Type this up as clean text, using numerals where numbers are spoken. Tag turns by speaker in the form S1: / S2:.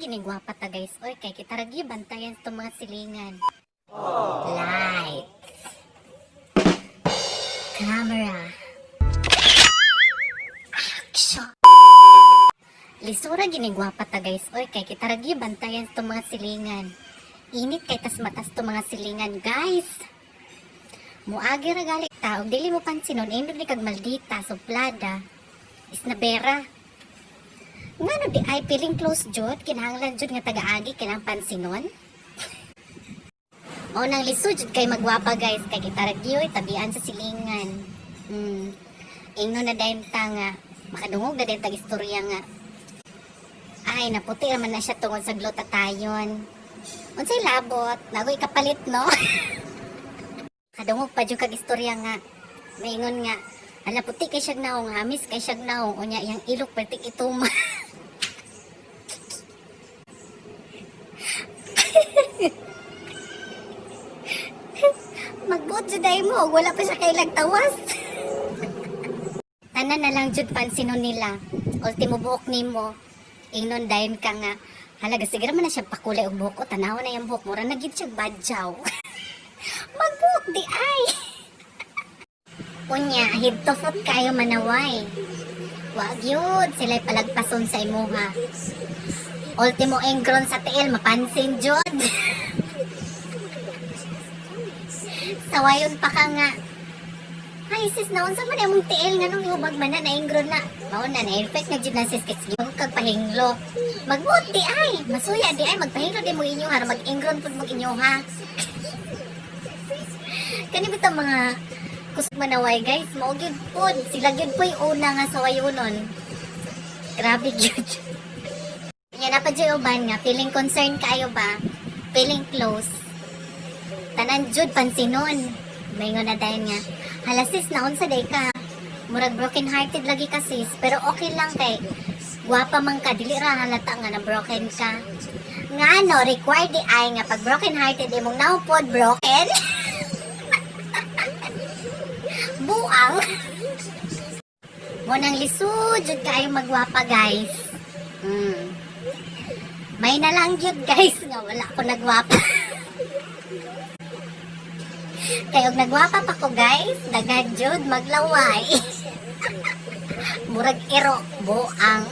S1: gyud gwapa ta, guys. Oy, kay kita ra gyud bantayan sa mga silingan. Lights. Camera. Action. Lisura gyud gwapa ta, guys. Oy, kay kita ra gyud bantayan sa mga silingan. Init kay tas matas to mga silingan, guys. Muagi ra gali ta og dili mo pansinon, ingnon ni kag maldita, suplada. Isnabera. Ngano di ay feeling close jud, kinahanglan jud nga tagaagi kinahang pansinon? Mao nang lisod jud kay magwapa, guys, kay kita ra gyud tabian sa silingan. Ingnon na dayon ta nga makadungog na dayon tag istorya nga ay naputi naman na siya tungod sa glutathione. Unsay labot, nagoy kapalit, no? Kadungog pa jud kag istorya nga maingon nga, "Ala, puti kay siyag naong, hamis kay siyag naong, unya iyang ilok pertik ituma." Magbuot jud ay mo, wala pa siya kailag tawas. Tanan na lang jud pansinon nila. Ultimo buok nimo. Ingnon dayon ka nga, "Halaga, sige man na siya pakulay og buhok ko, tanawa na yung buhok, mura na gid siya badyaw." Magbuok di ay. Unya, head to foot kayo manaway. Wa gyud sila'y palagpason sa imuha. Ultimo engron sa tiil mapansin jud. Sawayon pa ka nga, "Ay sis, naunsa man imong tiil, nganong ihubag man na naingron na?" Mao na na-infect na jud na, sis, kay sige kag pahinglo. Magbuot di ay, masuya di ay magpahinglo di mo inyo ha, mag-ingron pud mo inyo ha. Kani bitang mga kusog manaway, guys, mao gyud pod sila gyud po'y una nga sawayonon. Grabe gyud. Nya na pa jud uban nga feeling concerned kayo ba? Feeling close. Tanan jud pansinon. Maingon na dayon nga, "Hala sis, naunsa day ka? Murag broken hearted lagi ka, sis, pero okay lang kay gwapa man ka, dili ra halata nga na broken ka." Nga ano, required di ay nga pag broken hearted imong nawong pod broken? Buang. Mo nang lisod jud kaayo magwapa, guys. May na lang jud, guys, nga wala ko nagwapa. Kay og nagwapa pa ko, guys, daghan jud maglaway. Murag iro, buang.